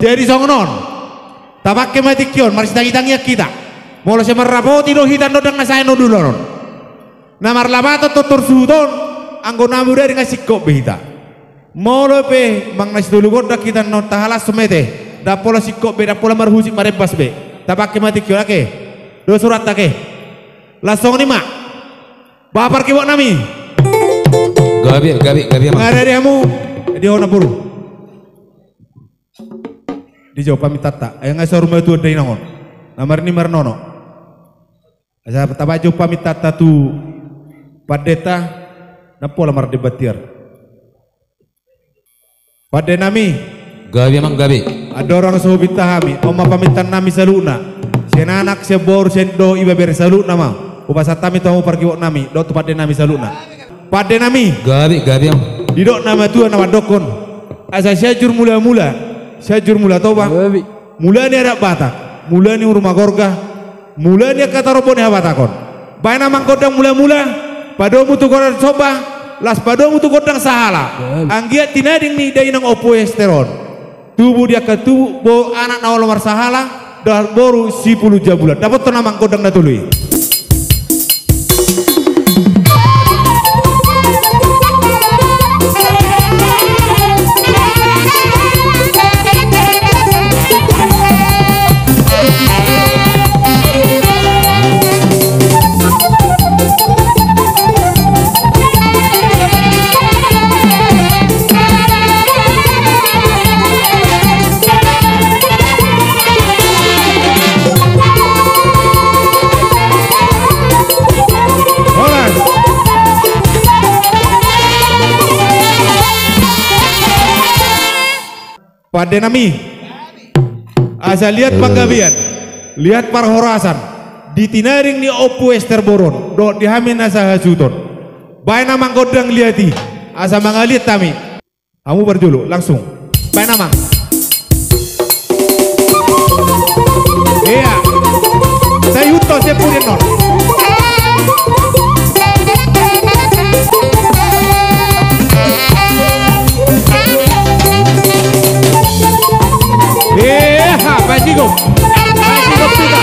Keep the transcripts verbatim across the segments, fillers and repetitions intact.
Jadi songon on. Tapangke ma tingki on, marsitangitangian hita. Molo sai marrapoti do hita ndang na sae na undul on. Na marlapaton tortor suhut on, anggo na mudari nga singkop be hita. Molo pe manang na sitolu gondang hita annon tahalashon ma i ate. Ndang pola singkop be, ndang pola marhusip marembas be. Tapangke ma tingki on ate. Do surat ate. Laos songon i ma. Bahen parkibot nami. Gabe, gabe, gabe ma. Nga rade hamu. Di hona boru. Dijou pamintanta. Ai nga saur matua da inangon. Na marnini marnono. Asa tabahen jo pamintanta tu pandeta, ndang pola mardebat tiar. Pande nami. Gabe amang gabe. Andorang so hupinta hami, on ma pamintaan nami saluhutna. Sian anak, sian boru, sian dohot ibebere saluhutna ma. Hupasahat hami tu hamu parkibot nami, dohot tu pande nami saluhutna. Pande nami. Gabe, gabe amang. Didok na matua na mandokkon. Asa Sianjur Mulamula, Sianjur Mula Toba. Gabe. Mula ni adat Batak, mula ni urup marga, mula ni angka tarombo ni habatahon. Bahen amang gondang mulamula, padomu tu gondang somba, laos padomu tu gondang sahala. Anggiat tinading ni dainang Ompu Ester on. Tubu di angka tubu, boan anak na olo marsahala, dohot boru sipulu jabulan. Dapothon amang gondang na tolu i. Horas. Pande nami. Asa liat panggabean, liat parhorasan di tinading ni Ompu Ester boru on, dohot di hami na sahasuhuton. Bahen amang gondang liat i, asa mangaliat hami. Hamu parjolo, langsung. Bahen amang. Iya. Sai huto, sai pudi annon. Iya, bahen sigop. Bahen sigop juga.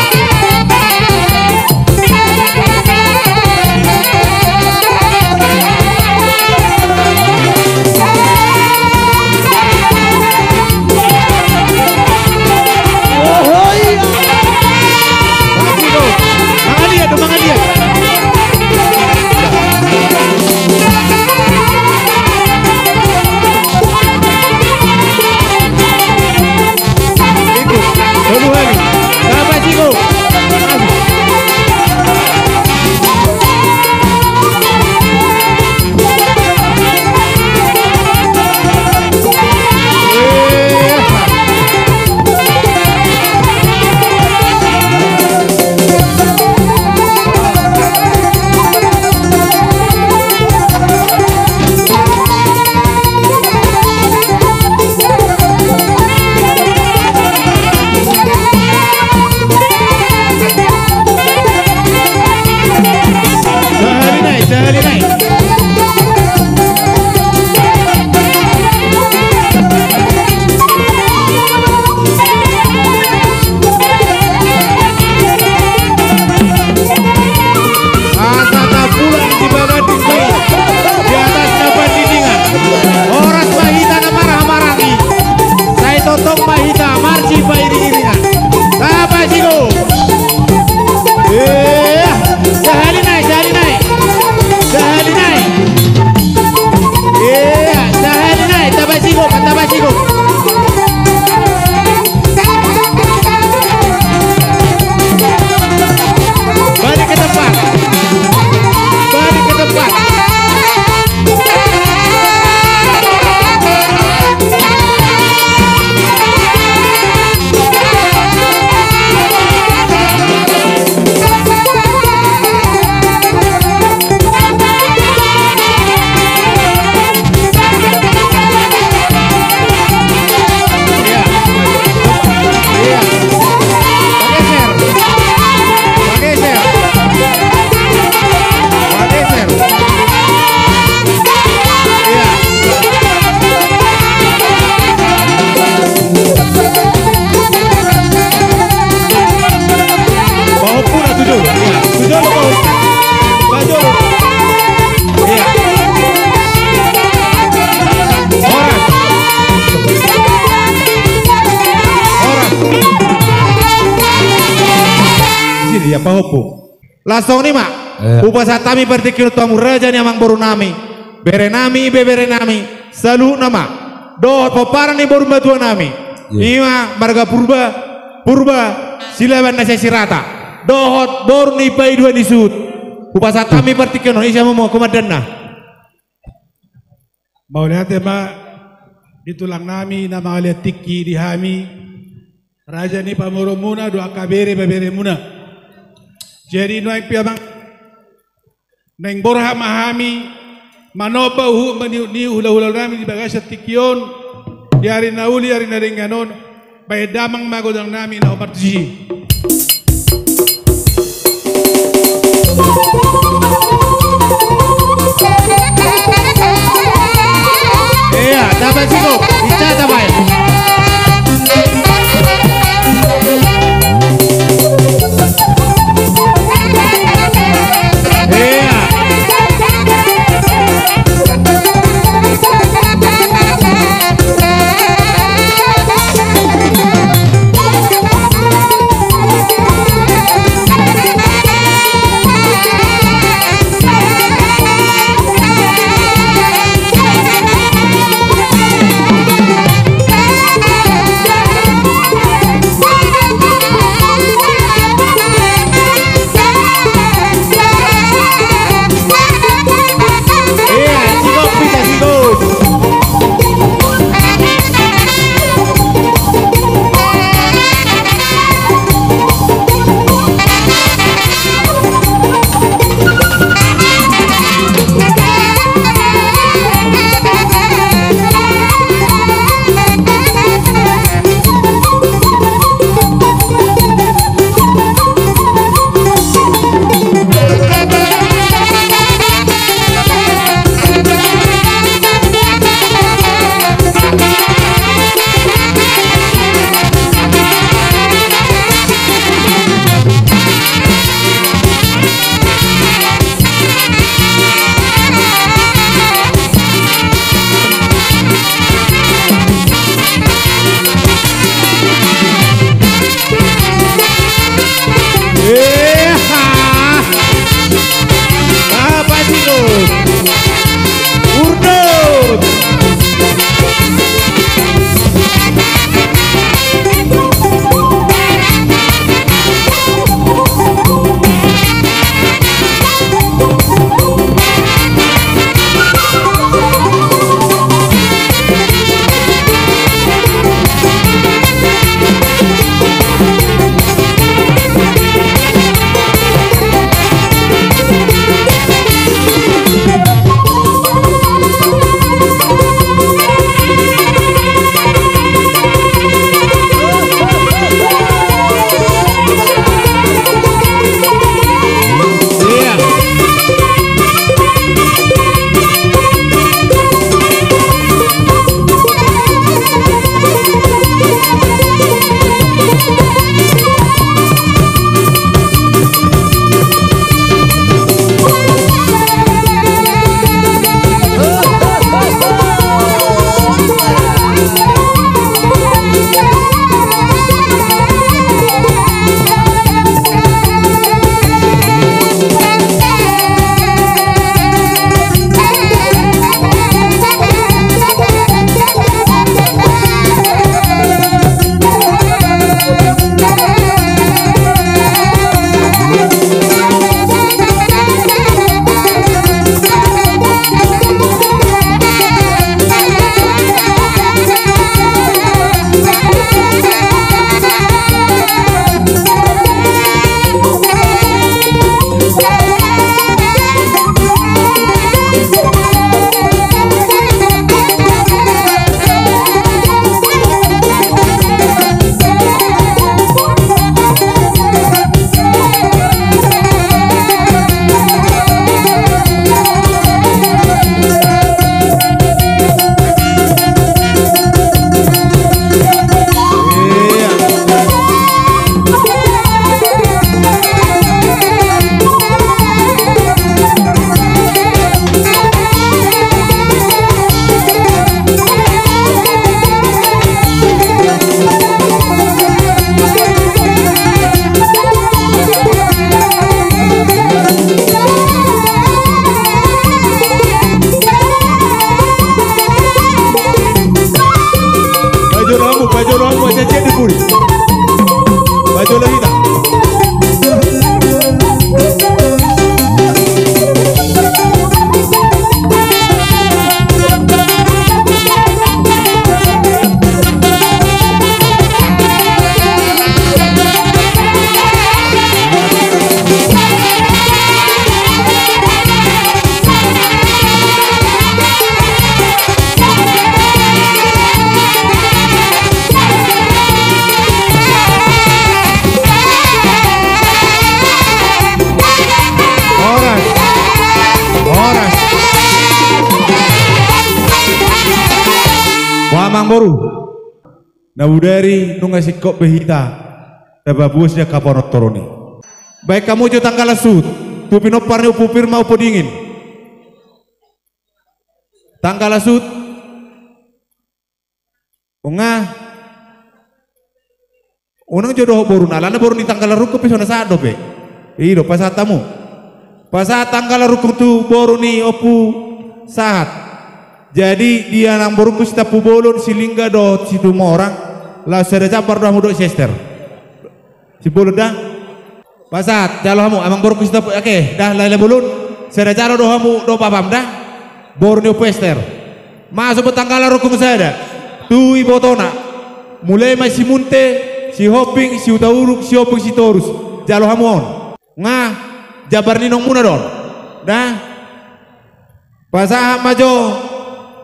Pahompu. Laos songon i ma. Hupasahat hami partingkian on tu hamu raja ni amangboru nami, bere nami, ibebere nami, saluhutna ma, dohot pomparan ni boru matua nami. I ma marga Purba, Purba Silaban na sian Sirata, dohot boru ni paidua ni suhut. Hupasahat hami partingkian on, ise ma hamu komandanna? Mauliate ma di tulang nami na mangalean tingki di hami, raja ni pamoruonmuna dohot angka bere ibeberemuna. Jadi nuaeng pe amang, naeng borhat ma hami manomba huhut maniutniut hulahula nami di bagasan tingki on, di ari na uli ari na denggan on. Bahen damang ma godang nami na hombar tusi. Ia, dapat cukup. Bisa dapat. Ia. Buat janjian di puri. Baju lo hita. Horas. Horas. Boha amangboru. Na bodari nunga singkop be hita. Tapaboa sian haporon toru i. Baen hamu jo tanggalan suhut. Tu pinompar ni Ompu Pirma, Ompu Dingin. Tanggalan suhut. Unang. Unang jo dohot boruna, alana boru ni tanggalan rungkung pe so na sahat dope. I do, pasahat hamu. Pasahat tanggalan rungkung tu boru ni Ompu Sahat. Jadi, di amangborungku Sitampubolon, Silingga dohot Situmorang, laos sada jambar do hamu dohot si Ester. Sibolon da? Pasahat, jalo hamu, amangborungku Sitampu-, ake, da, Lailabolon, sada jalo do hamu dohot bapam da? Boru ni Ompu Ester. Masuk pe tanggalan rungkung sada. Tu ibotona. Mulai ma Simunte, Sihombing, Sihutauruk, Sihombing, Sitorus. Jalo hamu on. Nga, jambar ni inongmuna do on. Da? Pasahat ma jo,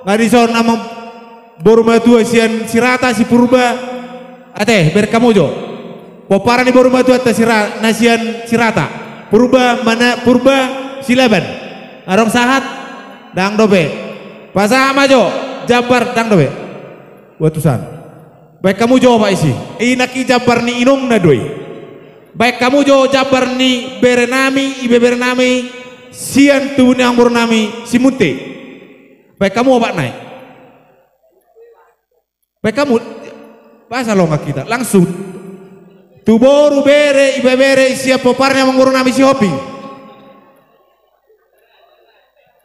nga dison amang boru matua sian Sirata, si Purba, ate, bereng hamu jo. Pomparan ni boru matuanta Sira-, na sian Sirata. Purba, mana, Purba, Silaban. Adong sahat, ndang dope. Pasahat ma jo, jambar, ndang dope. Utusan. Baen hamu jo opat isi. I nangkin jambar ni inongna do i. Baen hamu jo jambar ni berenami, ibeberenami, sian tubu ni amangborunami, Simunte. Baen hamu opat nai. Baen hamu, boasa longan hita. Langsung. Tu boru, bere, ibebere, sian pomparan ni amangborunami Sihombing.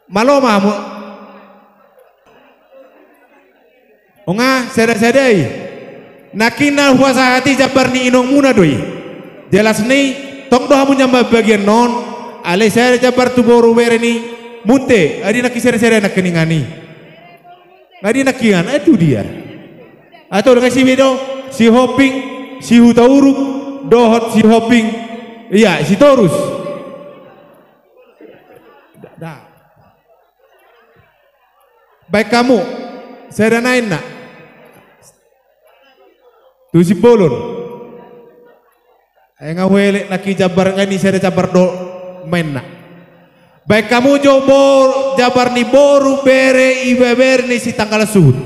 Malo ma hamu. Unang, sada-sada i. Nangkin na hupasahat i jambar ni inongmuna do i. Jelas ni, tong do hamu nian mambagian on, alai sada jambar tu boru bere ni Munte, adi nangkin sada-sada nangkin ingan i. Nga di nangkin, eh, tu dia. Atau dengan si Bedo, Sihombing, Sihutauruk, dohot Sihombing, ia, Sitorus. Da, da. Baen hamu, sada nai na. Tu Sibolon. Ai nga huelek nangkin jambar, nga ni sada jambar do maen na. Baen hamu jo bo-, jambar ni boru, bere, ibebere ni si tanggalan suhut.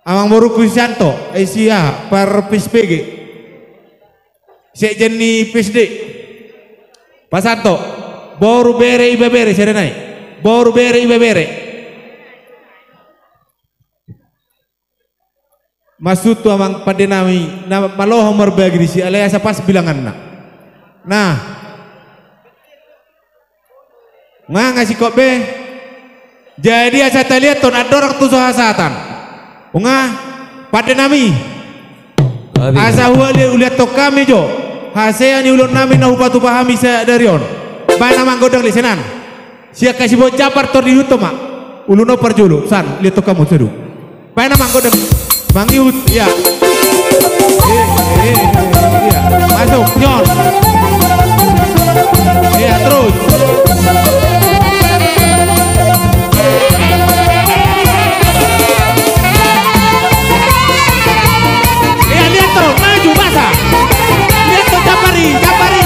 Amangborungku Sianto, eh, si aha, par P S P G. Sekjen ni P S D. Pasahat. Boru, bere, ibebere, sada nai. Boru, bere, ibebere. Maksud tu amang pandenami, na malo hamu marbagi disi, alai asa pas bilanganna. Nah. Nga, nga singkop be. Jadi asa taliathon andorang tu so hasahatan. Unang, pandenami. Asa huali-, uliathon hami jo hasea ni ulaonnami na hupatupa hami sadari on. Baen amang gondang lisenan. Sian hasibuan jambar tor diihuthon ma. Ulu na parjolo, san, liathon hamu sadung. Baen amang gondang. Mangihut, ia. Eh, eh, eh, ia. Masuk, nyon. Ia, terus. Ia, liathon, maju, masa. Liathon, jambar i, jambar i.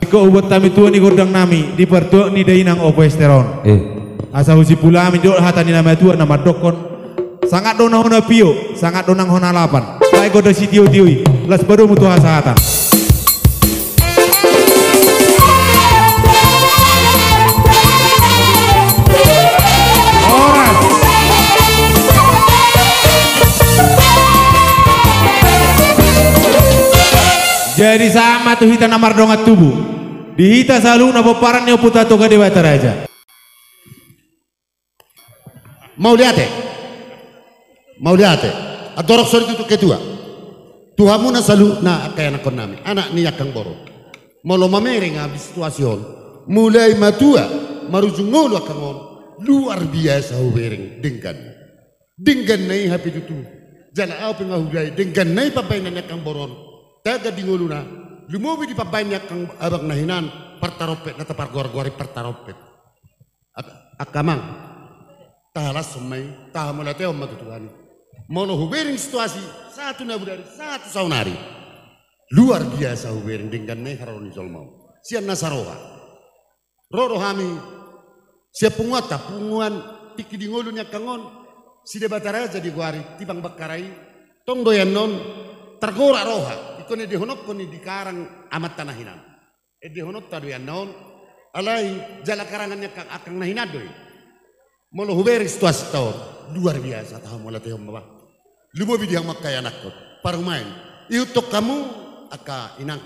Ingkon hubuat hami tua ni gondang nami di partuat ni dainang Opo Ester on. Eh. Asa husimpul hami dohot hata ni na matua na mandokkon: Sangap do nang hona pio, sangap do nang hona lapan. Baen gondang sitiotio i, las ma domu tu hasahatan. Horas. Jadi sahat ma tu hita na mardongan tubu, di hita saluhutna pomparan ni Ompunta Toga Debata Raja. Mauliate. Mauliate. Andorang so ditutu ketua. Tu hamuna saluhutna angka ianakkon nami, anak ni angka borun. Molo mamereng hami situasi on, mulai matua marujung ngolu angka on, luar biasa hubereng denggan. Dengganna i hape tutu. Jala au pe nga hudai dengganna i pambahenan ni angka borun. Tagan di ngoluna, lumobi di pambahen ni angka abang na hinan, partarompet na tapargoargoari partarompet. Ak-, angka amang, tahalashon ma i, tahamauliatehon ma tu Tuhan i. Molo hubereng situasi, sahat tu na bodari, sahat tu saonari, luar biasa hubereng dengganna i haroro ni jolma on. Sian na saroha. Ro do hami, sian punguanta, punguan tingki di ngolu ni angka on, si Debata Raja digoari, Timbang Bakkara i, tong do i annon, targorak roha, ingkon endehononkon i di karang amanta na hinan. Endehononta do i annon, alai jala karangan ni angka, angka na hinan do i. Molo hubereng situasi taon, luar biasa, tahamauliatehon ma bah. Lumobi di hamu angka ianakkon, parumaen, ihuthon hamu angka inang,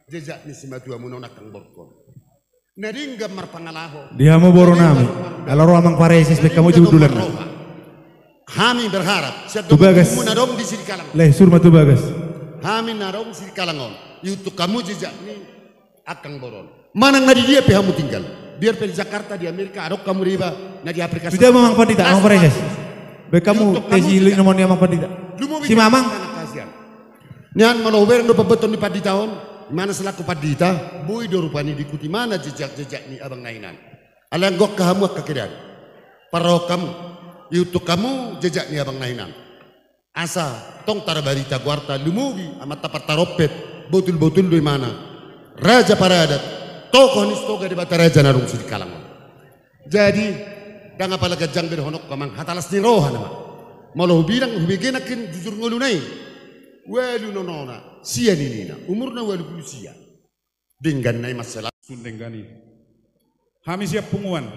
jejak ni simatuamuna on angka borungkon. Na denggan marpangalaho. Di hamu boru nami. Ala ro amang paresis, baen hamu jugundulna. Hami berharap sian tu bagas. Dongan na adong di Sidikalang. Leh, suru ma tu bagas. Hami na adong Sidikalang on, ihuthon hamu jejak ni angka boru on. Manang na di dia pe hamu tinggal, biar pe di Jakarta, di Amerika, adong hamu riba, na di Afrika Selatan. Sudah amang pandita, amang paresis. Baen hamu tesi ilu inomon ni amang pandita. Lumobi si mamang. Nian molo hubereng do pamboaton ni pandita on, imana selaku pandita, boi do rupani diikuti imana jejak-jejak ni abang na hinan. Alai anggo angka hamu angka kedan, parrohahon hamu, ihuthon hamu jejak ni abang na hinan. Asa tong tarbarita goarta, lumobi amanta partarompet, botul-botul do imana, raja paradat, tokoh ni Sitoga Debata Raja na adong Sidikalang on. Jadi, ndang apala ganjang be dohononku amang, hata las ni roha nama. Molo hubilang, hubege nangkin jujur ngoluna i. Ualu nonona, sia ninina, umurna ualu pulu sia. Dengganna i mansai las. Sun denggan i. Hami sian punguan,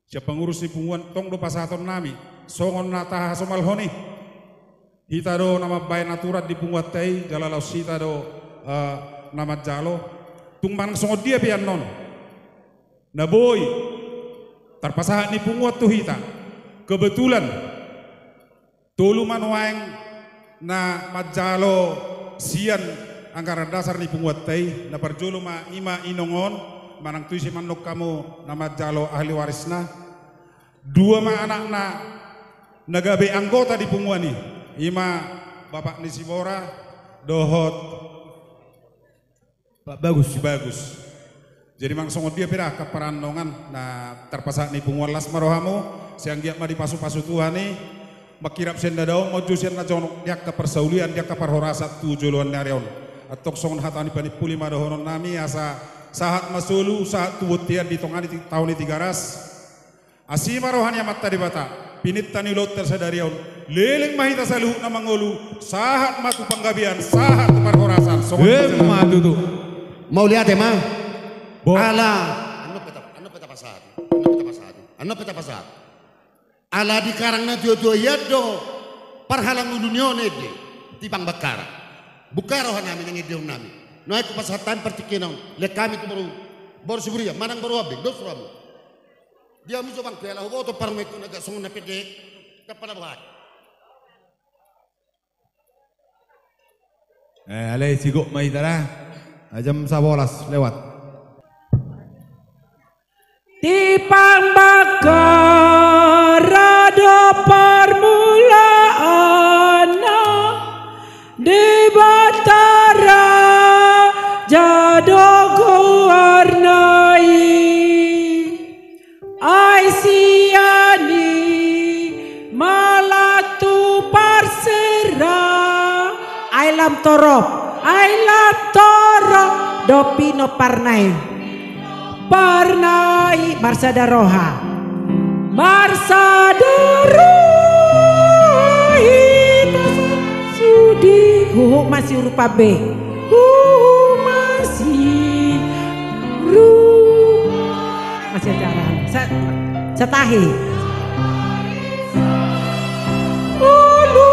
sian pangurus ni punguan, tong do pasahaton nami songon na tahasomalhon i. Hita do na mambaen aturan di punguanta i, jala laos hita do, eh, na manjalo. Tung manang songon dia pe annon, na boi tarpasahat ni punguan tu hita. Kebetulan tolu ma nuaeng na manjalo sian anggaran dasar ni punguanta i. Na parjolo ma, ima inong on, manang tu ise ma annon hamu na manjalo ahli warisna. Dua ma anakna na gabe anggota di punguan i, ima bapak ni si Bora dohot Pak Bagus. Si Bagus. Jadi manang songon dia pe da angka parannongan na tarpasahat ni punguan, las ma rohamu, sai anggiat ma dipasupasu Tuhan i, mangkirap sian na dao, manjou sian na jonok di angka parsaulian, di angka parhorasan tu joloan ni ari on. Antong songon hata ni panimpuli ma dohonon nami, asa sahat ma solu, sahat tu bontean di tonga ni ti-, taon ni Tigaras. Asi ma roha ni Amanta Debata, pininta ni ulaonta sadari on, leleng ma hita saluhutna mangolu, sahat ma tu panggabean, sahat tu parhorasan. Songon i ma tutu. Mauliate ma. Bo. Ala. Annon pe ta-, annon pe tapasahat. Annon pe tapasahat. Annon pe tapasahat. Ala di karang na tuatua i do parhallang ulu ni on ende, Timbang Bakkara. Buka roha nami nang endehon nami. Nuaeng hupasahat hami partingkian on, lehon hami tu boru, boru Siburia, manang boru Ambing, dos rohamu. Dia muso bang pe ala huboto parmaenku na agak songon na pendek. Tapala bohat. Eh, alai sigok ma hita da. Jam sabolas lewat. Timbang Bakkara do parmulaanna, Debata Raja do goarna i. Ai sian i ma lam tu parsera, ai lam torop, ai lam torop Dopi no parnai. Parnai marsada roha. Marsada roha hita sude. Huhut ma siurupan be. Huhut ma siurupan. Masih ajaran. Sa-, satahi. Ulu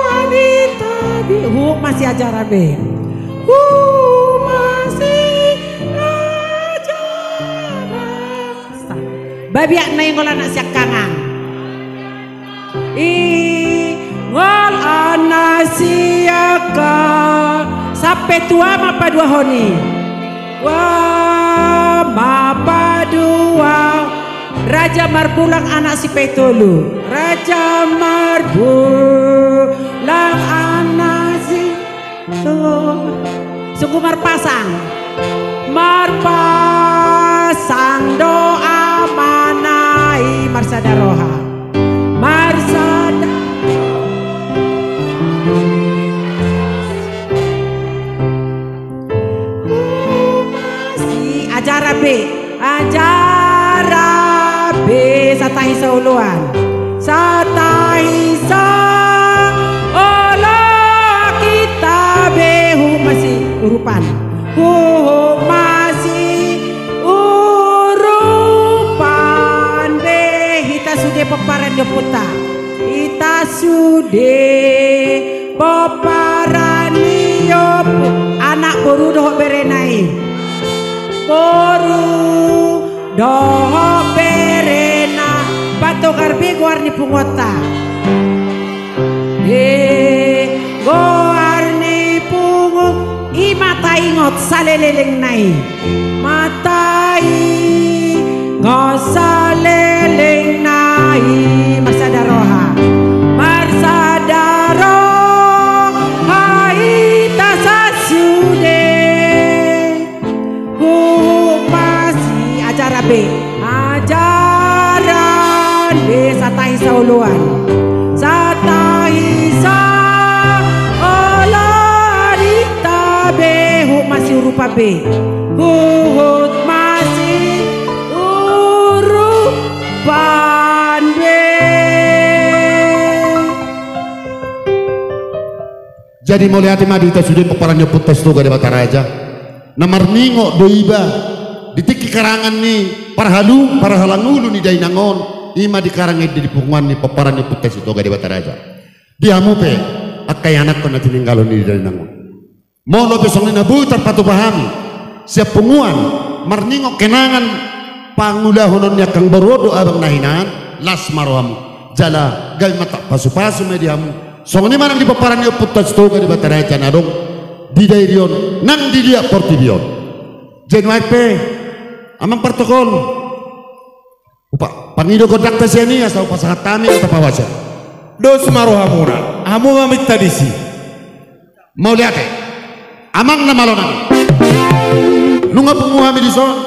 anita bi. Huhut ma siajaran be. Huhut ma siajaran. Babiat na ingol anak siangkangan. Ingol anak siangkangan. Sampe tua ma paduahon i. Tua ma padua. Raja Marbulang anak Sipaitolu. Raja Marbulang anak si Tuh. Sungguh marpasang. Marpasang do amanai marsada roha. Marsada. Masih ajaran be. Ajaran be satahi saoloan. Satahi saoloan hita be huhut ma siurupan. Huhut ma siurupan be hita sude pomparan ni ompunta. Hita sude pomparan ni ompu. Anak boru dohot berena i. Boru dohot berena, patogar be goar ni punguanta. Be goar ni pungu, i ma taingot saleleng na i. Ma taingot saleleng na i. Marsada roha. Marsada roha hita sasude. Huhut ma siajaran be. Ajaran be satahi saoloan. Satahi saoloan hita be huhut ma siurupan be. Huhut ma siurupan be. Jadi mauliate ma di hita sude pomparan ni ompunta Sitoga Debata Raja. Na marningot do iba di tingki karangan ni parhalu, parhalangulu ni dainang on, i ma di karang ende di punguan ni pomparan ni ompunta Sitoga Debata Raja. Di hamu pe angka ianakhon na tininggalhon ni dainang on. Molo pe songon i na boi tarpatupa hami sian punguan marningot kenangan pangulahonon ni angka boru on dohot abang na hinan, las ma rohamu. Jala gabe ma tarpasupasu ma i di hamu. Songon i ma nang di pomparan ni ompunta Sitoga Debata Raja na adong di dairi on nang di liat portibi on. Jadi nuaeng pe amang partokol. Upa, pangido gondangta sian i asa hupasahat hami hata paboa sian. Dos ma rohamuna, hamu ma minta disi. Mauliate. Amang na malo nami. Nunga pungu hami dison.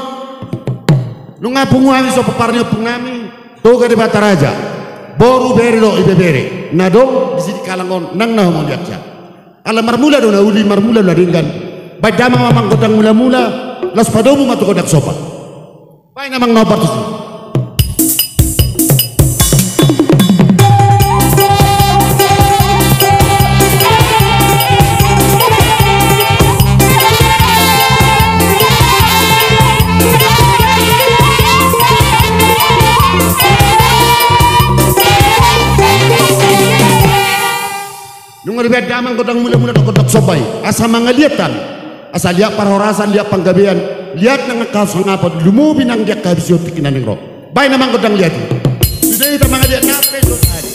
Nunga pungu hami dison pomparan ni ompung nami Toga Debata Raja. Boru, bere dohot ibebere na adong disi di kalang on nang na humauliate. Ala marmula do na uli, marmula do na denggan. Baen damang ma amang gondang mulamula, laos padomu ma tu gondang somba. Baen amang na hombar tusi. Nunga dibaen damang gondang mulamula dohot gondang somba i asa mangaliat hami. Asa liat parhorasan, liat panggabean, liat nang angka hasangapon, lumobi nang di angka habision tingki na naeng ro. Baen amang gondang liat i. Sude hita mangaliat na pe so sahali.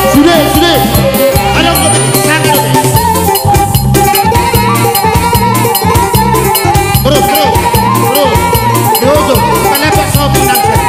Sude, sude. Adong dope, sanga dope. Terus, terus, terus. Di ujung, kita lempar sopi langsung.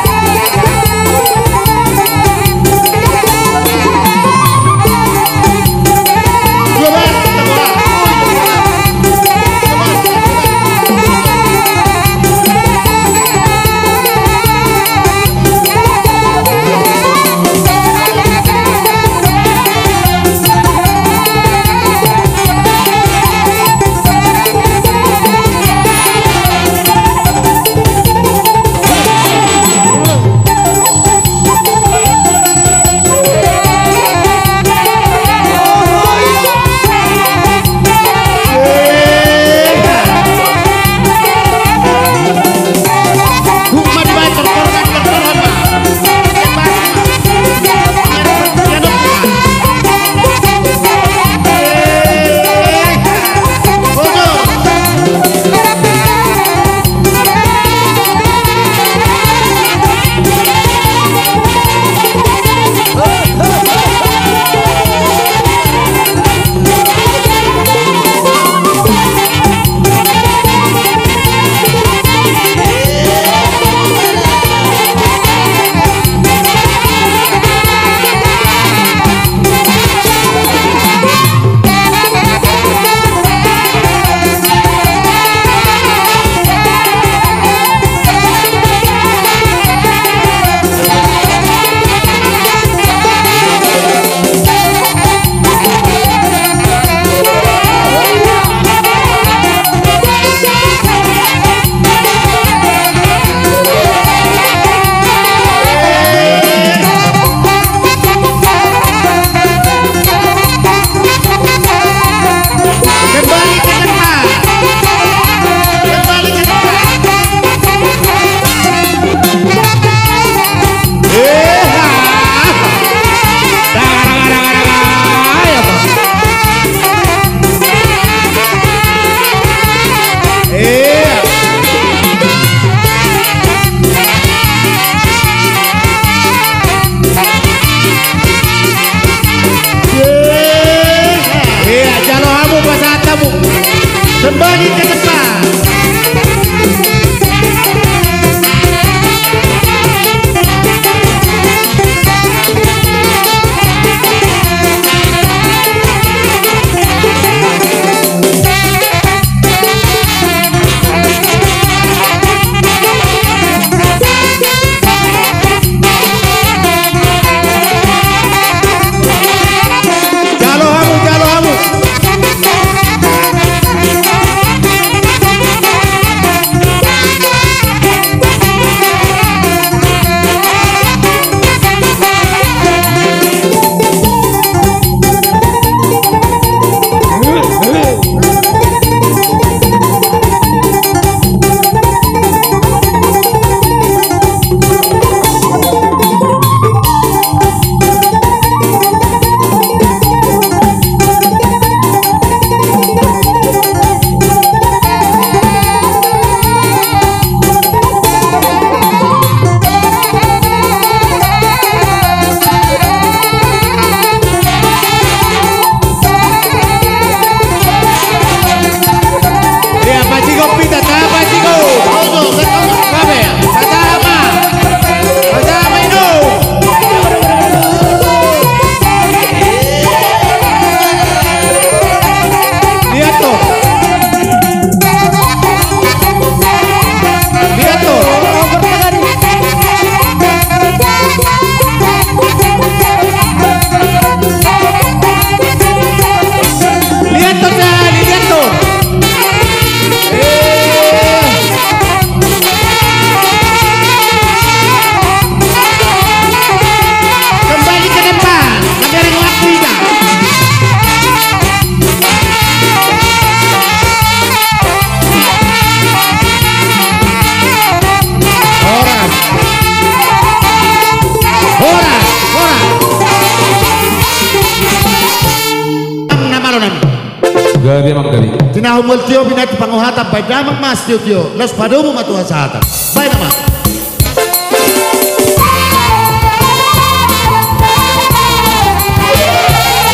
Tinahu mual tio binati pangohatan, baen damang ma sitiotio, laos padomu ma tu hasahatan. Baen ma.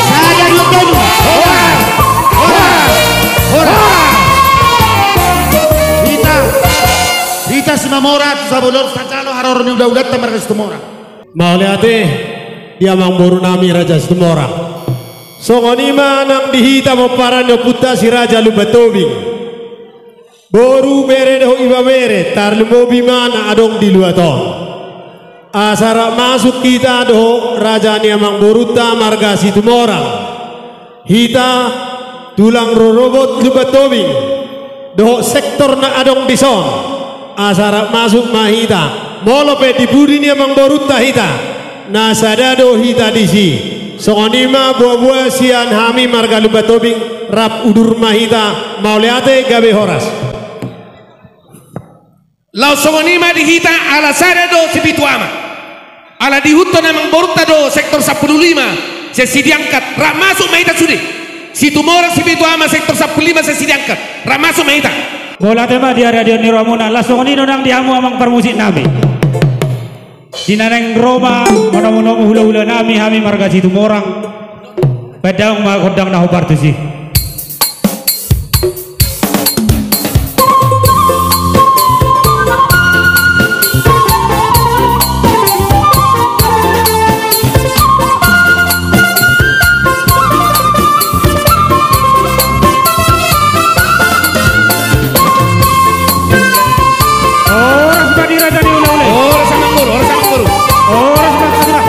Sada, dua, tolu. Horas. Horas. Horas. Hita. Hita Situmorang, tu sabolon tajalo haroro ni ulaulanta marga Situmorang. Mauliate di amangboru nami Raja Situmorang. Songon i ma nang di hita pomparan ni ompunta si Raja Lumban Tobing. Boru, bere dohot ibebere, tarlumobi ma na adong di luat on. Asa rap masuk hita dohot raja ni amangborunta marga Situmorang. Hita tulang rorobot Lumban Tobing dohot sektor na adong dison, asa rap masuk ma hita. Molo pe di pudi ni amangborunta hita, na sada do hita disi. Songon i ma boa-boa sian hami marga Lumban Tobing, rap udur ma hita. Mauliate, gabe horas. Laos songon i ma di hita, ala sada do sipitu ama. Ala diihuthon amangborunta do sektor sampulu lima sian Sidiangkat, rap masuk ma hita sude. Situmorang sipitu ama sektor sampulu lima sian Sidiangkat, rap masuk ma hita. Mauliate ma di haradeon ni rohamuna, laos songon i do nang di hamu amang parmusik nami. Di na naeng ro ma manomu-nomu hula-hula nami hami marga Situmorang, baen damang ma gondang na hombar tusi. Horas ma di raja ni hula-hula. Horas amangboru, horas amangboru. Horas ma di raja.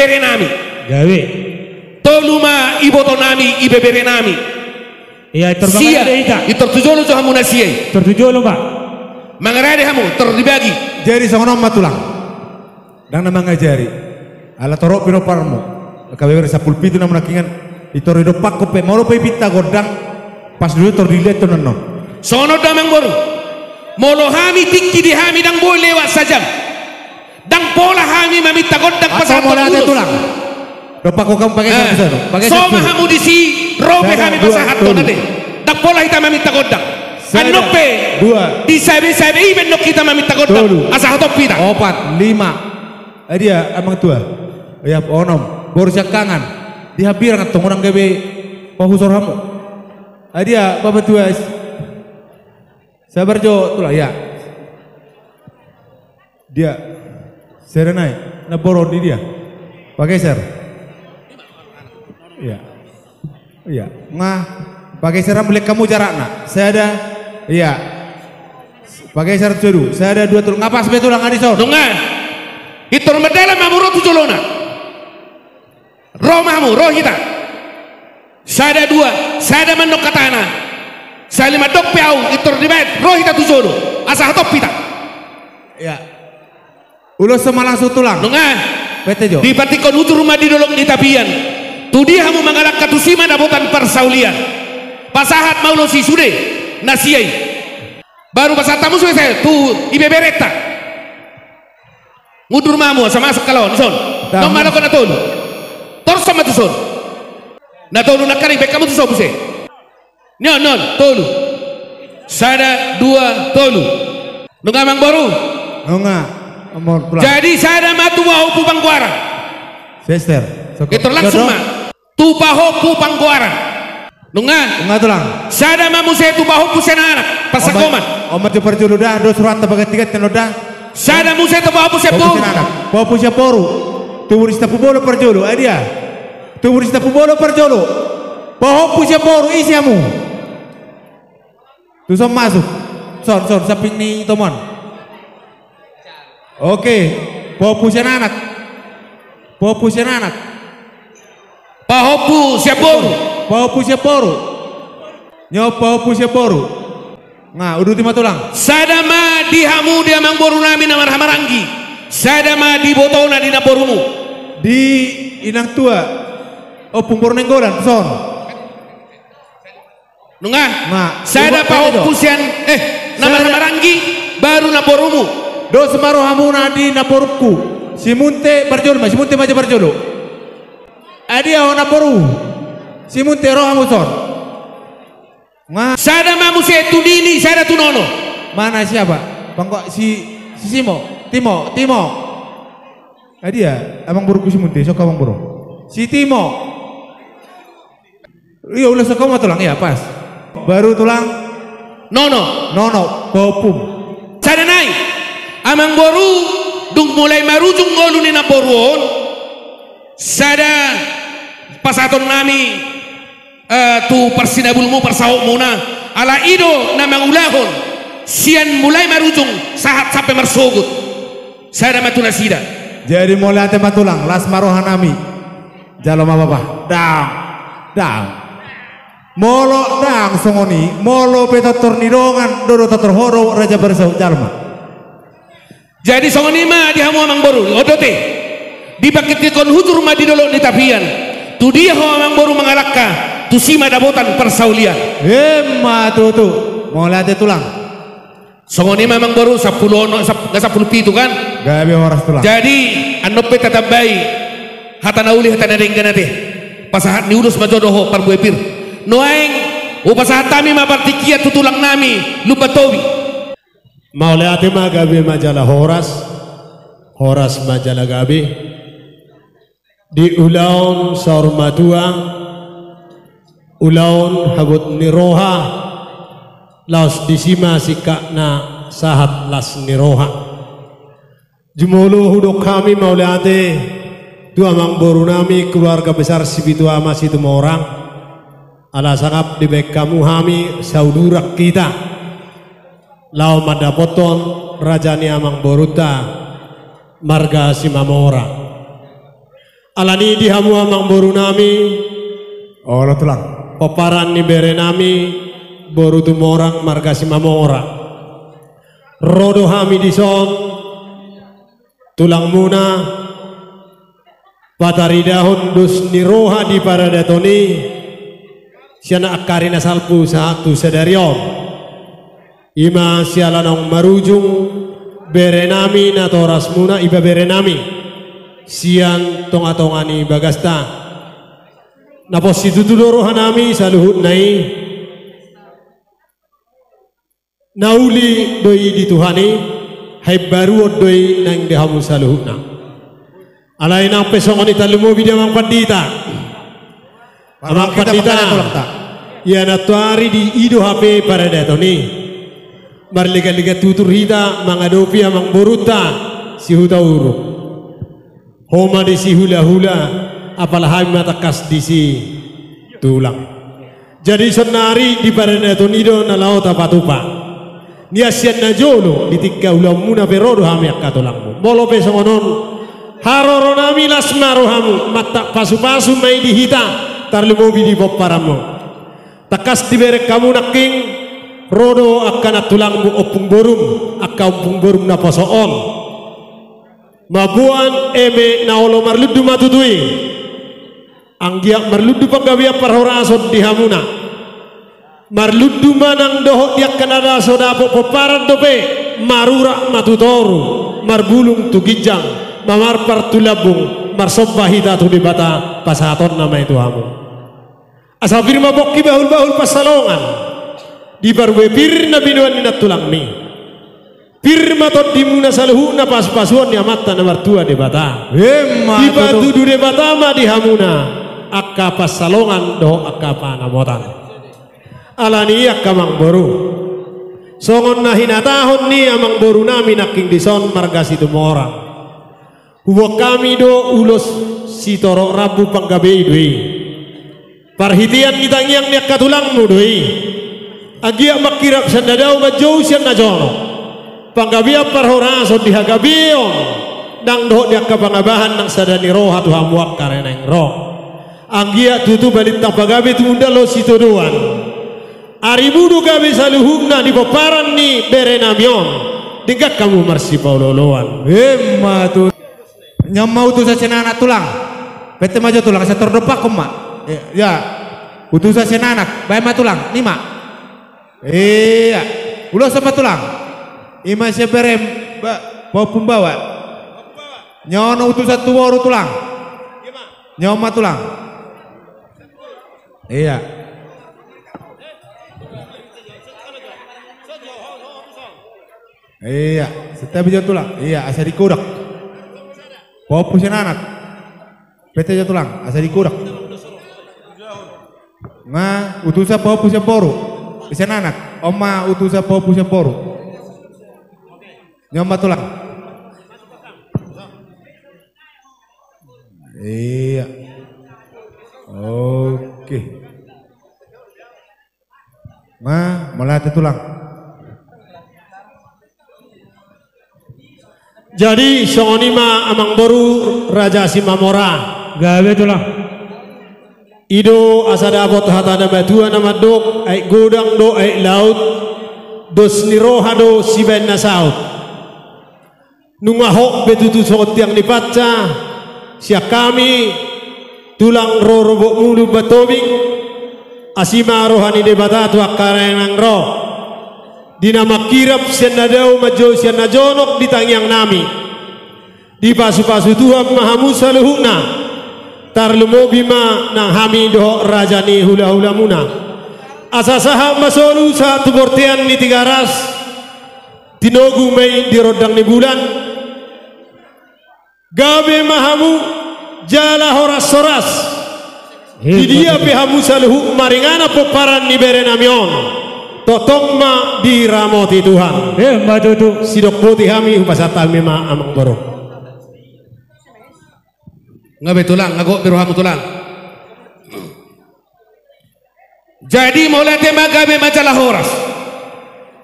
Ibebere nami. Gabe. Tolu ma iboto nami, ibebere nami. Ia, intor sia, mangarade hita. Intor tu jolo jo hamu na sia i. Intor tu jolo ma. Mangarade hamu, intor dibagi. Jadi songon on ma tulang. Ndang na mangajari. Ala torop pinomparmu. Kabeber sampulu pitu na manangkingan. Intor didompakkon pe, molo pe ipinta gondang. Pas dulu intor dilehon annon. Songon on do amang boru. Molo hami tingki di hami ndang boi lewat sajam. Ndang pola hami maminta gondang. Pasahat molo ate ulos. Tulang. Dopak ko kamu pakai. Eh, satu, pakai so satu. Ma hamu disi, ro pe hami pasahat tolu. Sada, dua, tolu. Ate. Ndang pola hita maminta gondang. Sada, dua. Annon pe. Di sabe-sabe i pe annon hita maminta gondang. Tolu. Asa hatop hita. Opat, lima. Adia, amang tua. Ia, onom. Boru siangkangan. Di hambirang antong unang gabe pahusor hamu. Adia, bapak tua. Sabar jo, tulang, ia. Dia. Sada nai. Na boru on di dia. Pageser. Ia. Ia. Nga. Pageser mulai kamu jarakna. Sada. Ia. Pageser tu jolo. Sada, dua, tolu. Nga pas be tulang, nga dison. Nunga. Intor mardalan ma hamu ro tu jolona. Ro ma hamu, ro hita. Sada dua, sada mandok hatana. Sahali mandok pe au, intor dibaen, ro hita tu jolo. Asa hatop hita. Ia. Ulos so ma langsung tulang. Nunga. Pete jo. Dipantikkon hujur ma di dolok ni tapian. Tu dia hamu mangalangka, tusi ma dapotan parsaulian. Pasahat ma ulos i sude na sia i. Baru pasahat hamu sude, tu ibeberenta. Mundur ma hamu, asa masuk kalau, dison. Dah. Nunga ma na tolu. Torus ma tuson. Na tolu nangkaning, baen hamu tuson muse. Ni on, ni on, tolu. Sada, dua, tolu. Nunga amang boru? Nunga. Jadi sada ma tu pahompu Panggoaran. Sester. Intor langsung ma. Tu pahompu Panggoaran. Nunga. Nunga tulang. Sada ma muse tu pahompu sian anak. Pasangkoman. Omat jo parjolo da, dos rohanta baganti-ganti annon da. Sada muse tu pahompu sian boru. Pahompu sian boru. Tubu ni Sitapu Bolon parjolo, adia. Tubu ni Sitapu Bolon parjolo. Pahompu sian boru, isi hamu. Tuson masuk. Son, son, samping ni tomon. Oke. Pahompu sian anak. Pahompu sian anak. Pahompu sian boru. Pahompu sian boru. Nyo pahompu sian boru. Nga, uduti ma tulang. Sada ma di hamu di amang boru nami na marhahamaranggi. Sada ma di ibotona di namborumu. Di inang tua. Ompung boru Nainggolan, son. Nunga. Nga. Sada pahompu sian, eh, na marhahamaranggi, baru namborumu. Dos ma rohamuna di namborungku. Si Munte parjolo ma, si Munte Maja parjolo. Adia ho namboru. Si Munte, ro hamu son. Nga. Sada ma muse tu nini, sada tu nono. Mana siapa? Bangko si, si Simo, Timo, Timo. Adia, amang boruku si Munte, so ho amang boru. Si Timo. Ia, ulos so ho ma tulang, ia pas. Baru tulang. Nono. Nono, pahompum. Sada nai. Amang boru, dung mulai marujung ngolu ni namboru on. Sada pasahaton nami, eh, tu parsinabulmu, parsahutmuna. Ala i do na mangulahon sian mulai marujung sahat sampe marsogot. Sada ma tu nasida. Jadi mauliate ma tulang, las ma roha nami. Jalo ma bapa. Dang. Dang. Molo dang songon i, molo pe tortor ni dongan, do do tortor ho do raja parsahut, jalo ma. Jadi songon i ma di hamu amang boru, odote. Dipangkitkitkon hujur ma di dolok ni tapian. Tu dia ho amang boru mangalangka, tusi ma dapotan parsaulian. Emma tutu. Mauliate tulang. Songon i ma amang boru, sampulu onom, sap-, nga sampulu pitu kan? Gabe horas tulang. Jadi, annon pe tatambai hata na uli, hata na denggan ate. Pasahat ni ulos ma jo dohot parbue pir. Nuaeng, hupasahat hami ma partingkian tu tulang nami, Lumban Tobi. Mauliate ma, gabe ma jala horas, horas ma jala gabe. Di ulaon saur matua, ulaon habot ni roha, laos disi ma singkatna sahat las ni roha. Jumolo hudok hami mauliate tu amang boru nami keluarga besar Sipitu Ama Situmorang, ala sangap dibaen hamu hami sauduran hita laho mandapothon raja ni amang borunta marga Simamora. Alani di hamu amangboru nami, olo tulang, pomparan ni bere nami, boru Tumorang marga Simamora. Ro do hami dison, tulangmuna, pataridahon dos ni roha di paradaton i, sian angka ari na salpu sahat tu sadari on. I ma siala naung marujung bere nami natorasmuna, ibebere nami sian tongatonga ni bagasta. Na pos situtu do roha nami saluhutna i. Na uli do i di Tuhan i, haimbaruon do i naeng di hamu saluhutna. Alai nang pe songon i, tarlumobi di amang pandita. Amang pandita, ia nantoari di i do hape paradaton i. Marleganlegan tutur hita mangadopi amangborunta si Hutauruk. Ho ma disi hulahula, apala hami ma tangkas disi tulang. Jadi saonnari di paradaton i do na laho tapatupa. Nian sian na jolo di tingki ulaonmuna pe ro do hami angka tulangmu. Molo pe songon on, haroro nami las ma rohamu, mantap pasupasu ma i di hita, tarlumobi di pomparanmu. Tangkas dibereng hamu nangkin, ro do angka nantulangmu, ompung borum, angka ompung borum naposo on. Mamboan eme na olo marlundu ma tutu i. Anggiat marlundu panggabean parhorason di hamuna. Marlundu ma nang dohot di angka na so dapot pomparan dope, marurat ma tu toru, marbulung tu ginjang, mamarpar tu lambung, marsomba hita tu Debata, pasahatonna ma i tu hamu. Asa pir ma pongki bahulbahul pansalongan, di parbue pir na binoan ni nantulangmi. Pir ma tondimuna saluhutna pasupasuon ni Amanta na martua Debata. Emma tutu. Dipatudu Debata ma di hamuna angka pansalongan dohot angka panamotan. Alani i angka amangboru, songon na hinatahon ni amangboru nami nangkin dison marga Situmorang. Huboan hami do ulos sitorop rambu panggabean i do i. Parhitean ni tangiang ni angka tulangmu do i. Anggiat mangkirap sian na dao manjou sian na jonok. Panggabean parhorason di hagabeon nang dohot di angka pangabahan nang sada ni roha tu hamu angka ari na naeng ro. Anggiat tutu balintang pagabe tumundalhon sitadoan. Arimu do gabe saluhutna di pomparan ni bere nami on. Denggan hamu marsipaolooloan. Emma tutu. Nion ma utusan sian anak tulang. Pette ma jo tulang, asa tor dompakkon ma. Ia, ia. Utusan sian anak, baen ma tulang, nima. Ia. Ulos ma tulang. I ma sian berem, ba, pahompu baoa. Nion utusan tu boru tulang. Nion ma tulang. Ia. Ia, santabi jo tulang. Ia, asa dikodak. Pahompu sian anak. Pette jo tulang, asa dikodak. Nga, utusan pahompu sian boru. Sian anak. On ma utusan pahompu sian boru. Nion ma tulang. Ia. Oke. Nga, mauliate tulang. Jadi songon i ma amangboru Raja Simamora. Gabe tulang. I do asa dapot hata na matua na mandok, aek godang do aek laut, dos ni roha do sibaen na saut. Nunga hot be tutu songon tiang ni panca, sian hami tulang rorobotmu Lumban Tobing, asi ma roha ni Debata tu angka ari na naeng ro. Di na mangkirap sian na dao manjou sian na jonok di tangiang nami. Dipasupasu Tuhan ma hamu saluhutna. Tarlumobi ma nang hami dohot raja ni hulahulamuna. Asa sahat ma solu sahat tu bortean ni Tigaras. Tinogu ma i di rondang ni bulan. Gabe ma hamu jala horashoras. Di dia pe hamu saluhut maringanan pomparan ni bere nami on, tongtong ma diramoti Tuhan. Emma tutu. Sidok boti hami, hupasahat hami ma amangboru. Nga be tulang, nga gok be rohamu tulang. Jadi mauliate ma, gabe ma jala horas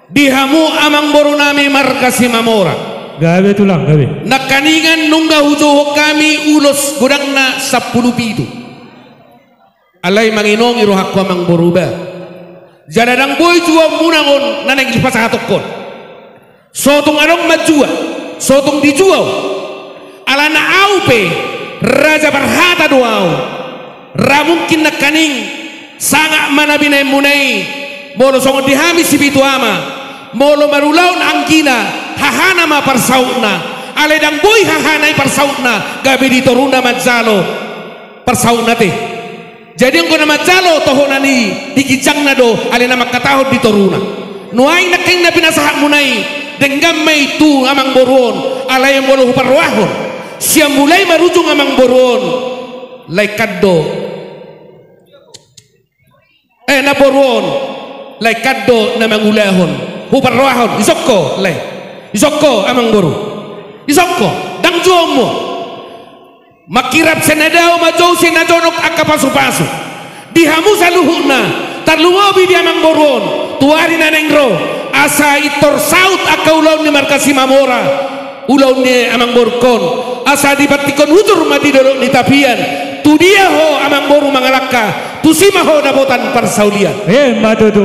di hamu amangboru nami marga Simamora. Gabe tulang, gabe. Nangkaningan nunga hujouhon hami ulos godangna sampulu pitu. Alai manginongi rohangku amangboru ba. Jala ndang boi juaonmuna on na naeng dipasahathon. So tung adong manjua, so tung dijua. Alana ahu pe raja parhata do ahu. Ra mungkin nangkaning sangap ma na binaenmuna i. Molo songon di hami sipitu ama, molo marulaon anggina, hahana ma parsautna. Alai ndang boi hahana i parsautna gabe di toruna manjalo parsautna te. Jadi anggo na manjalo tohonan i di ginjangna do, alai na mangkatahon di toruna. Nuaeng nangkaning na pinasahatmuna i, denggan ma i tu amangboru on. Alai molo huparrohahon, sian mulai marujung amangboru on, laengkan do, eh, namboru on, laengkan do na mangulahon. Huparrohahon, dison ho, lae. Dison ho amangboru. Dison ho, ndang juaonmu. Mangkirap sian na dao, manjou sian na jonok angka pasupasu di hamu saluhutna, tarlumobi di amangboru on, tu ari na naeng ro, asa pintor saut angka ulaon ni marga Simamora, ulaon ni amangborungkon, asa dipantikkon hujur ma di dolok ni tapian, tu dia ho amangboru mangalangka, tusi ma ho dapotan parsaulian. Emma tutu.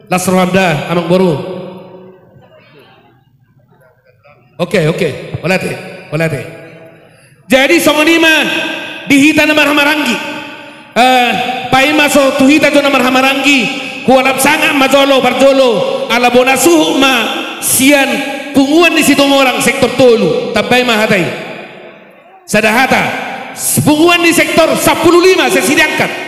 Las roham da amangboru. Oke, oke. Mauliate, mauliate. Jadi songon i ma di hita na marhahamaranggi. Eh, paima so tu hita jo na marhahamaranggi, hualap sangap ma jolo parjolo, ala bona suhut ma sian punguan ni Situmorang sektor tolu. Tambai ma hata i. Sada hata, punguan ni sektor sampulu lima, sesi diangkat.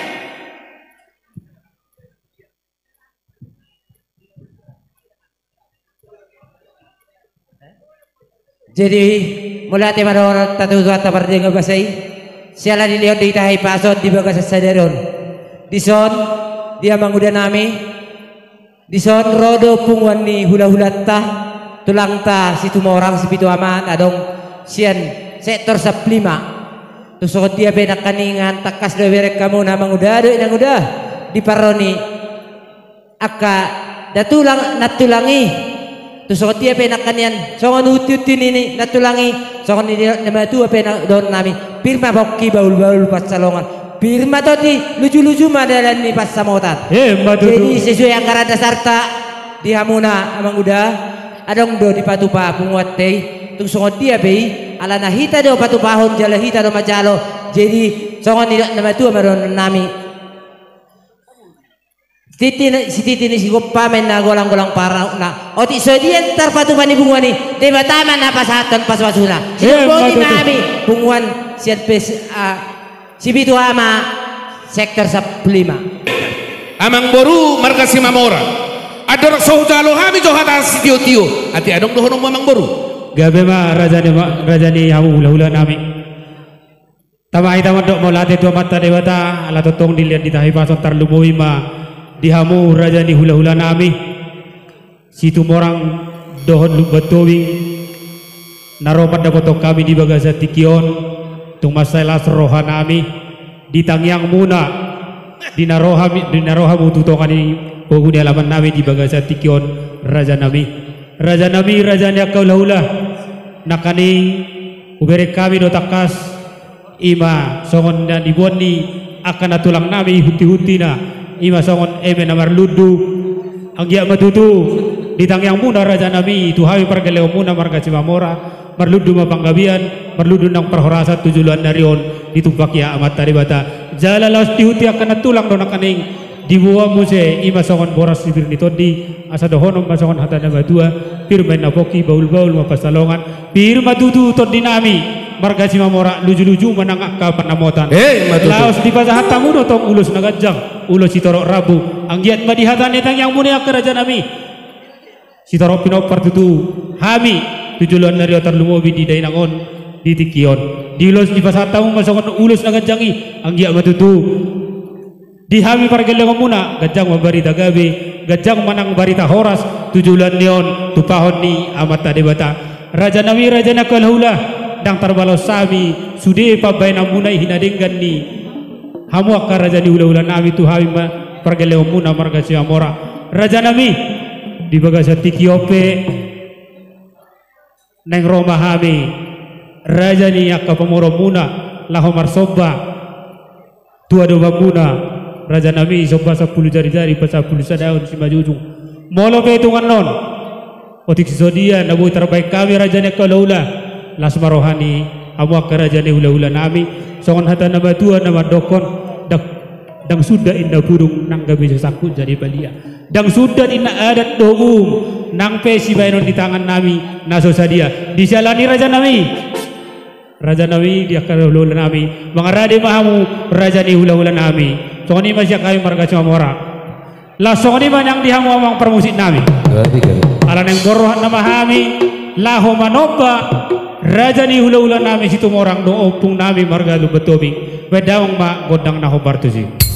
Jadi, mauliate ma dohononta tu Tuhanta pardenggan basa i, siala dilehon do hita hahipason di bagasan sadari on. Dison, di amangudanami, dison ro do punguan ni hulahulanta, tulangta Situmorang, sipitu ama na adong sian sektor sampulu lima. Tung songon dia pe nangkaningan tangkas do ibereng hamuna amanguda dohot inanguda di parro ni angka nantulang, nantulang i. Tung songon dia pe nangkaningan, songon hunti-hunti ni nantulang i, songon nidok ni natuatua pe na dohononnami: Pir ma pongki, bahul-bahul pansalongan. Pir ma tondi, luju-luju ma dalan ni pansamotan. Emma tutu. Jadi sesuai anggaran dasarta di hamuna amanguda, adong do dipatupa punguanta i. Tung songon dia pe i, alana hita do patupahon jala hita do manjalo. Jadi songon nidok ni natuatua ma dohononnami: Titi ni, sititi ni sigompa ma inna, golang-golang pangarahutna. Otik so dia tarpatupa ni punguan i, Debata ma na pasahathon pasupasuna. Emma tutu. Sidok boti ma hami punguan sian pes, ah, sipitu ama sektor sampulu lima. Amangboru marga Simamora, andorang so hujalo hami jo hata sitiotio, atik adong dohononmu amangboru? Gabe ma raja ni ma, raja ni hamu hulahulanami. Tama hita mandok mauliate tu Amanta Debata, ala tongtong dilehon hita hahipason, tarlumobi ma di hamu raja ni hulahulanami Situmorang dohot Lumban Tobing, na ro mandapothon hami di bagasan tingki on. Tung mansai las rohanami di tangiangmuna, di na ro hami, di na ro hamu tu tonga ni pogu ni alamannami di bagasan tingki on, rajanami. Rajanami, raja ni angka hulahula, nangkaning hubereng hami do tangkas, i ma songon na niboan ni angka nantulangnami, huntihuntina, i ma songon eme na marlundu. Anggiat ma tutu di tangiangmuna, rajanami, tu hami pargellengonmuna marga Simamora, marlundu ma panggabean, marlundu nang parhorasan tu joloan ni ari on, ditumpak ia Amanta Debata. Jala laos di hunti angka nantulang do nangkaning diboan muse, i ma songon boras di pir ni tondi, asa dohonon ma songon hata ni natuatua: Pir ma inna pongki, bahul-bahul ma pansalongan. Pir ma tutu tondinami marga Simamora, luju-luju ma nang angka pansamotan. Emma tutu. Laos dipasahat hamu do tong ulos na ganjang, ulos sitorop rambu. Anggiat ma di hata ni tangiangmuna i angka rajanami, sitorop pinompar tutu hami tu joloan ni ari on, tarlumobi di dainang on, di tingki on. Di ulos dipasahat hamu ma songon ulos na ganjang i, anggiat ma tutu di hami pargellengonmuna, ganjang ma barita gabe, ganjang ma nang barita horas tu joloan ni on, tumpahon ni Amanta Debata. Rajanami, raja ni angka hulahula, ndang tarbalos hami sude pambahenanmuna i, hinadenggan ni hamu angka raja ni hulahulanami tu hami ma pargellengonmuna marga Simamora. Rajanami, di bagasan tingki on pe Naeng ro ma hami, raja ni angka pamoruonmuna, laho marsomba tu adopanmuna, rajanami, somba sampulu jari-jari, pasampulu sada on simanjujung. Molo pe tung annon, otik sisodia na boi tarbahen hami raja ni angka hula-hula, las ma roha ni hamu angka raja ni hula-hulanami. Songon hata na matua na mandokkon, ndang, ndang sundat inna pudung nang gabe so sangkut jadi balia. Ndang sundat inna adat dohot uhum nang pe sibahenon ni tangannami na so sadia. Dijalo ni rajanami. Rajanami, di angka hula-hulanami, mangarade ma hamu raja ni hula-hulanami. Songon i ma sian hami marga Simamora. Laos songon i ma nang di hamu amang parmusiknami. Ala naeng borhat nama hami laho manomba raja ni hula-hulanami Situmorang dohot ompungnami marga Lumban Tobing. Bahen damang ma gondang na hombar tusi.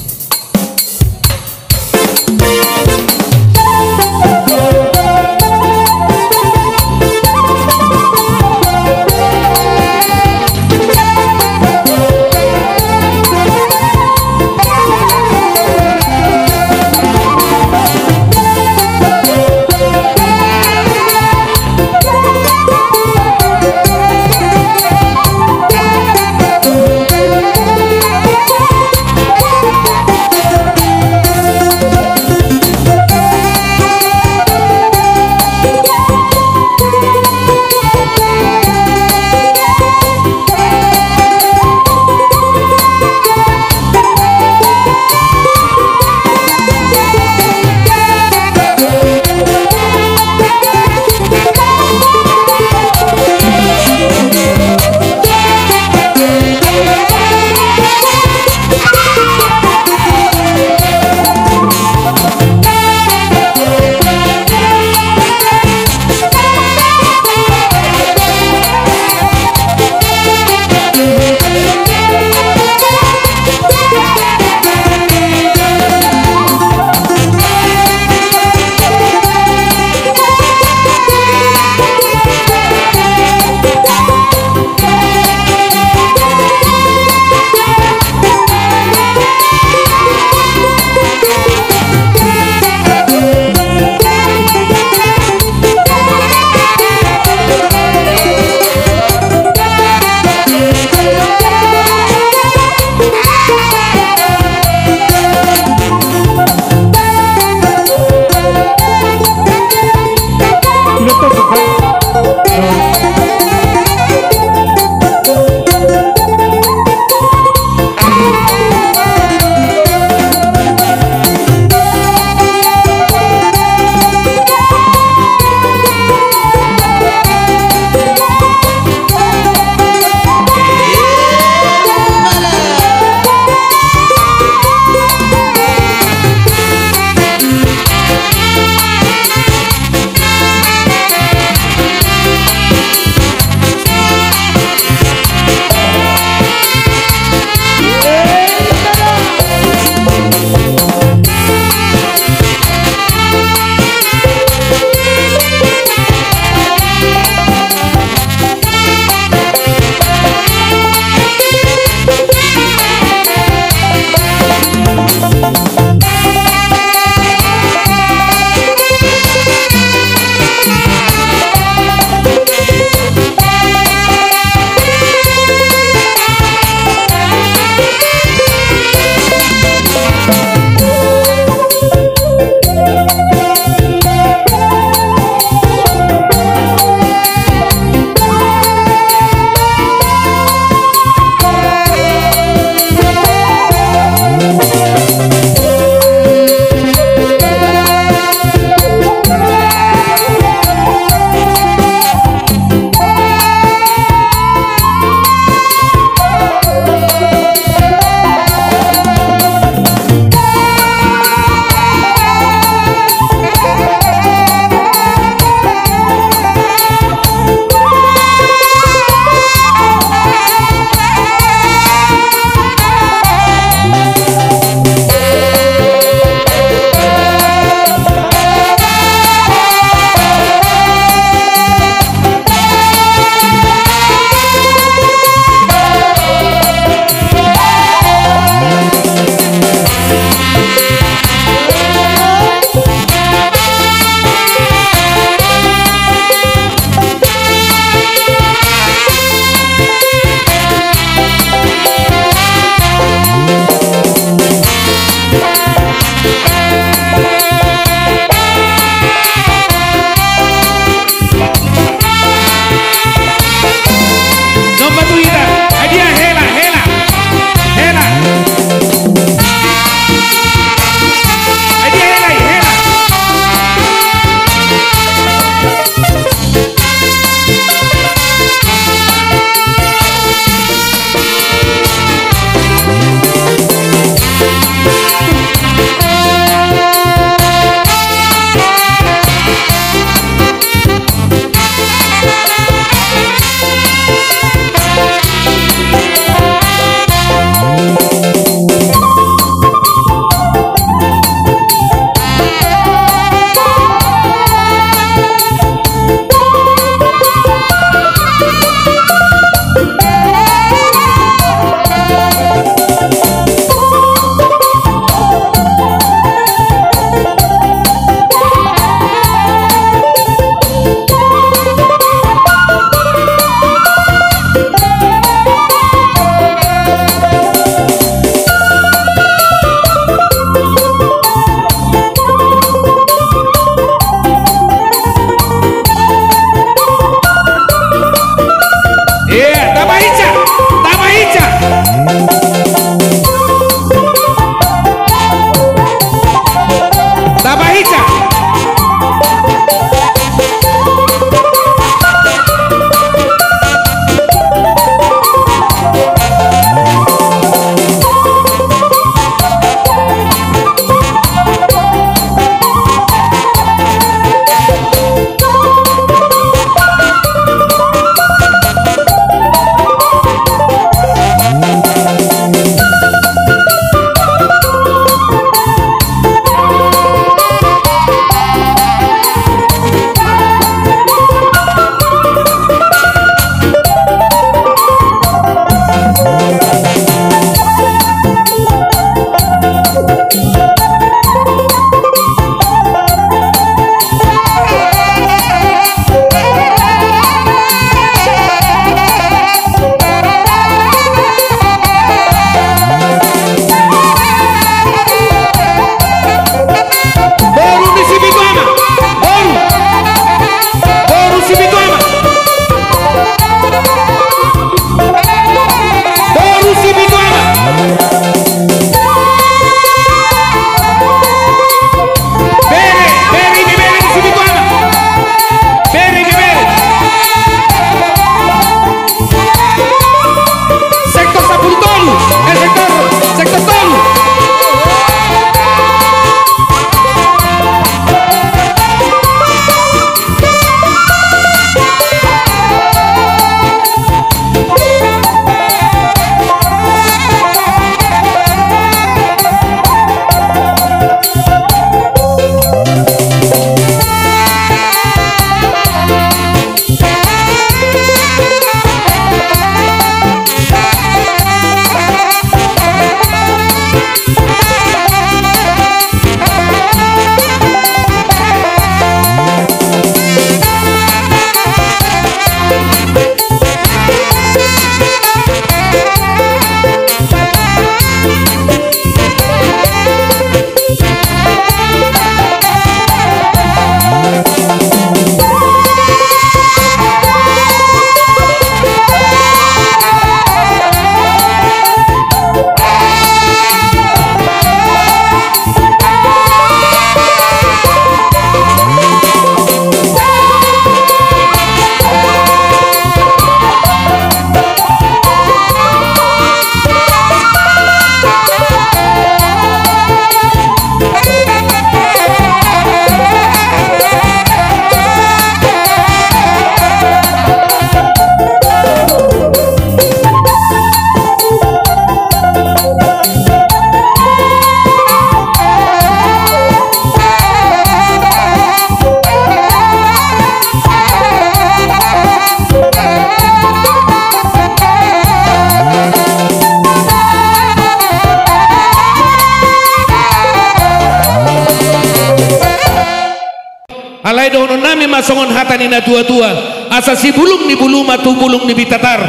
Alai dohonon nami ma songon hata ni na tua-tua, asa sibulung ni bulu ma tu bulung ni bitatar.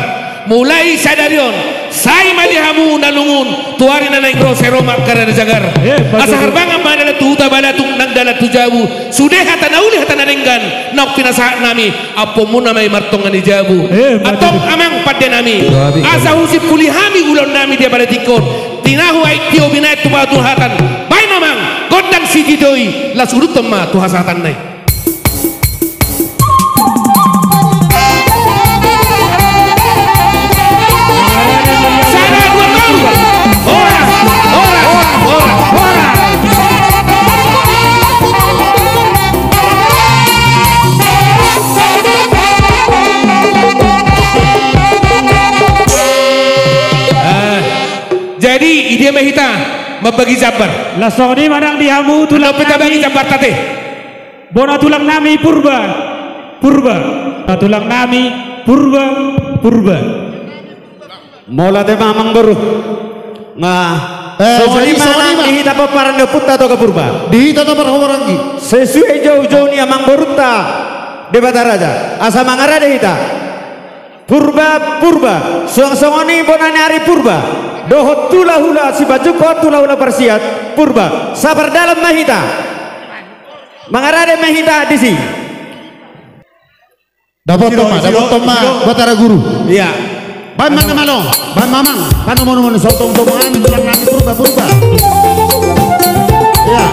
Mulai sadari on, sai ma di hamu na lungun, tu ari na naeng ro sai ro ma angka na jagar. Eh, asa harbangan ma dalan tu huta Balatung nang dalan tu jabu. Sude hata na uli hata na denggan, naung pinasahat nami, ampuonmuna ma i martonga ni jabu. Eh, antong amang pande nami. Asa husimpuli hami ulaon nami di abala tingki on. Tinahu aek tio binaen tu patulhatan. Baen amang, gondang sijidoi, laos uduthon ma tu hasahatanna i. Sada, dua, tolu. Horas, horas, horas, horas. Ah, jadi, i dia ma hita mambagi jambar. Laos songon i ma nang di hamu tulang nami. Tabagi jambar tate. Bona tulang nami Purba, Purba. Bona tulang nami Purba, Purba. Mauliate ma amang boru. Nga. Eh, songon i ma nang di hita pomparan ni ompunta Toga Purba. Di hita Toga Purba. Sesuai joujou ni amang borunta Debata Raja. Asa mangarade hita. Purba, Purba, suang songon i bona ni ari Purba. Dohot hulahula sipajumpang, hulahula parsiat Purba. Sapardalan ma hita. Mangarade ma hita disi. Dapothon ma, dapothon ma, Batara Guru. Iya. Baen ma na malo, baen ma amang, panomunomu ni sotong-sotongan, tulang nami Purba, Purba. Iya.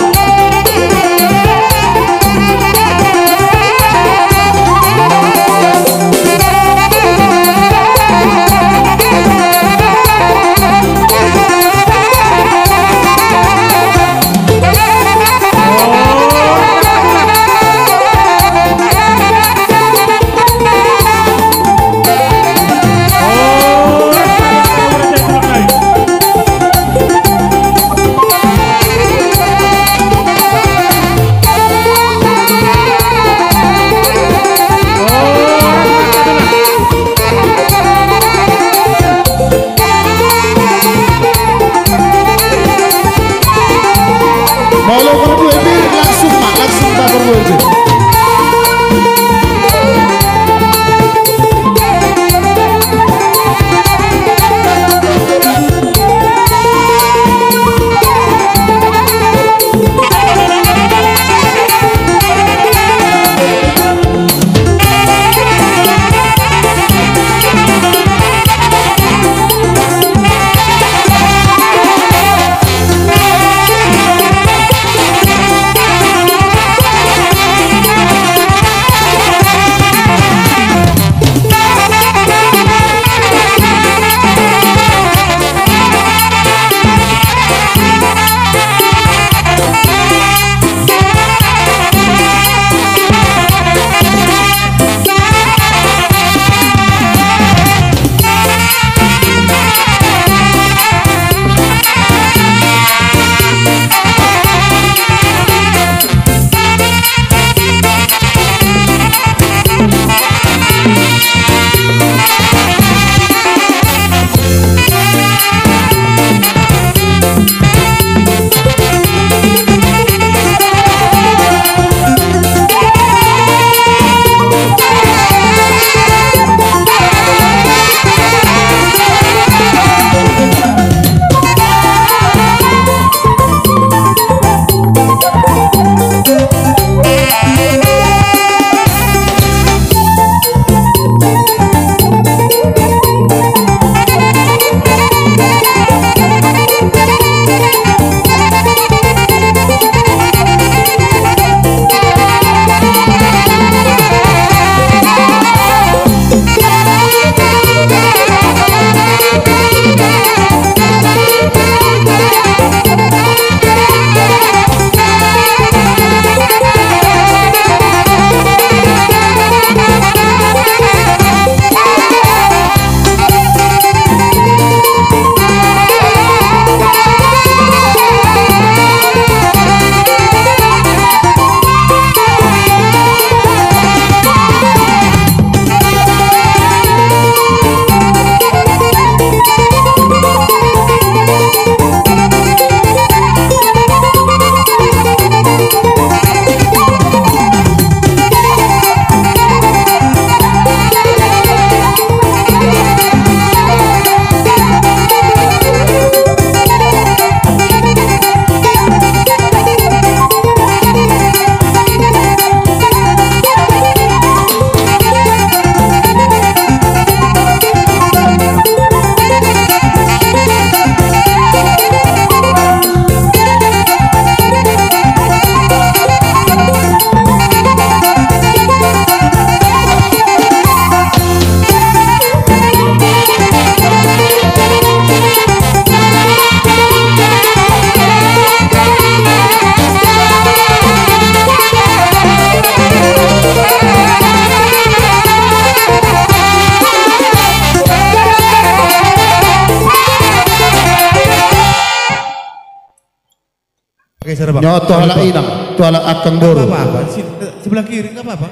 Geser, Bang. Nyo tu halak inang, tu halak angkang boru. Nggak apa-apa, Bang. Si-, sebelah kiri, nggak apa-apa.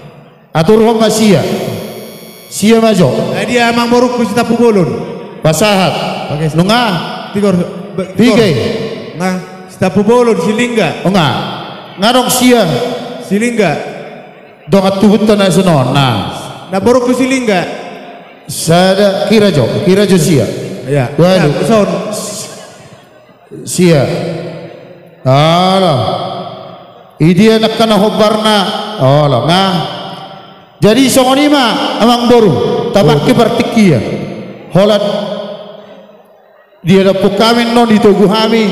Aturhon ma sia. Sia ma jo. Nah, dia amang borungku si Tampubolon. Pasahat. Pakai. Nunga. Tigor, be-, tigor. Tiga. Nunga. Si Tampubolon, Silingga. Nunga. Nunga adong sia. Silingga. Dongan tubunta na songon on, nah. Nah, borungku Silingga. Sada, kira jo, kira jo sia. Iya. Waduh. Nah, son. Sia. Alah. Idia nangkin na hombarna. Alah, nah. Jadi songon i ma, amang boru, tapangke partingkian. Holan diadophon hami annon, ditogu hami.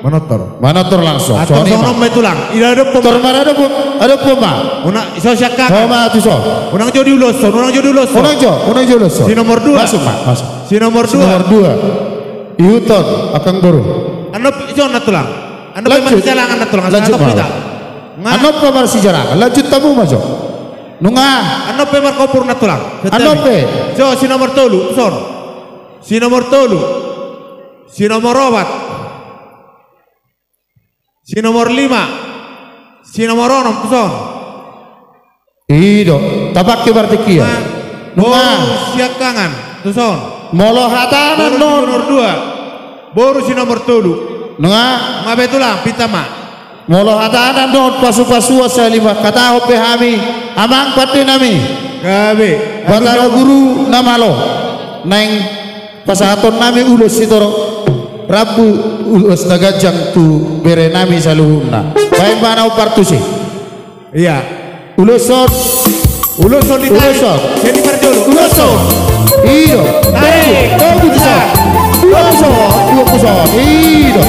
Manortor. Manortor langsung. Atau songon i ma. Songon on ma, Tulang. Ida adophon. Tor ma, adophon, adophon ma. Unang, so siangkangan. Ho ma tu son. Unang jo diuloshon, unang jo diuloshon. Unang jo, unang jo uloshon. Si nomor dua. Masuk ma, masuk. Si nomor dua. Si nomor dua. Ihuthon, angkang boru. Annon pe, ison na, Tulang. Annon pe. Lanjut. Marsijalangan na, Tulang. Lanjut, Tulang. Nunga. Annon pe marsijalangan. Lanjut hamu ma jo. Nunga. Annon pe markompor na, Tulang. Annon pe. Jo, si nomor tolu, ison. Si nomor tolu. Si nomor opat. Si nomor lima. Si nomor onom, tuson. I do, tapangke partingkian. Nunga. Nunga. Boru siangkangan, tuson. Molo hatana annon. Boru si nomor dua. Boru si nomor tolu. Nunga. Nunga be, Tulang, pinta ma. Molo hatana annon pasu-pasuon, sai limangkatahon be hami, amang pande nami. Gabe. Batara Guru na malo. Naeng pasahaton nami ulos sitorop rambu, ulos na ganjang tu bere nami saluhutna. Baen ma na hombar tusi. Iya. Uloshon. Uloshon di tarik. Uloshon. Jadi parjolo. Uloshon. I do. Tarik. Togu tuson. Uloshon. Uloshon. I do.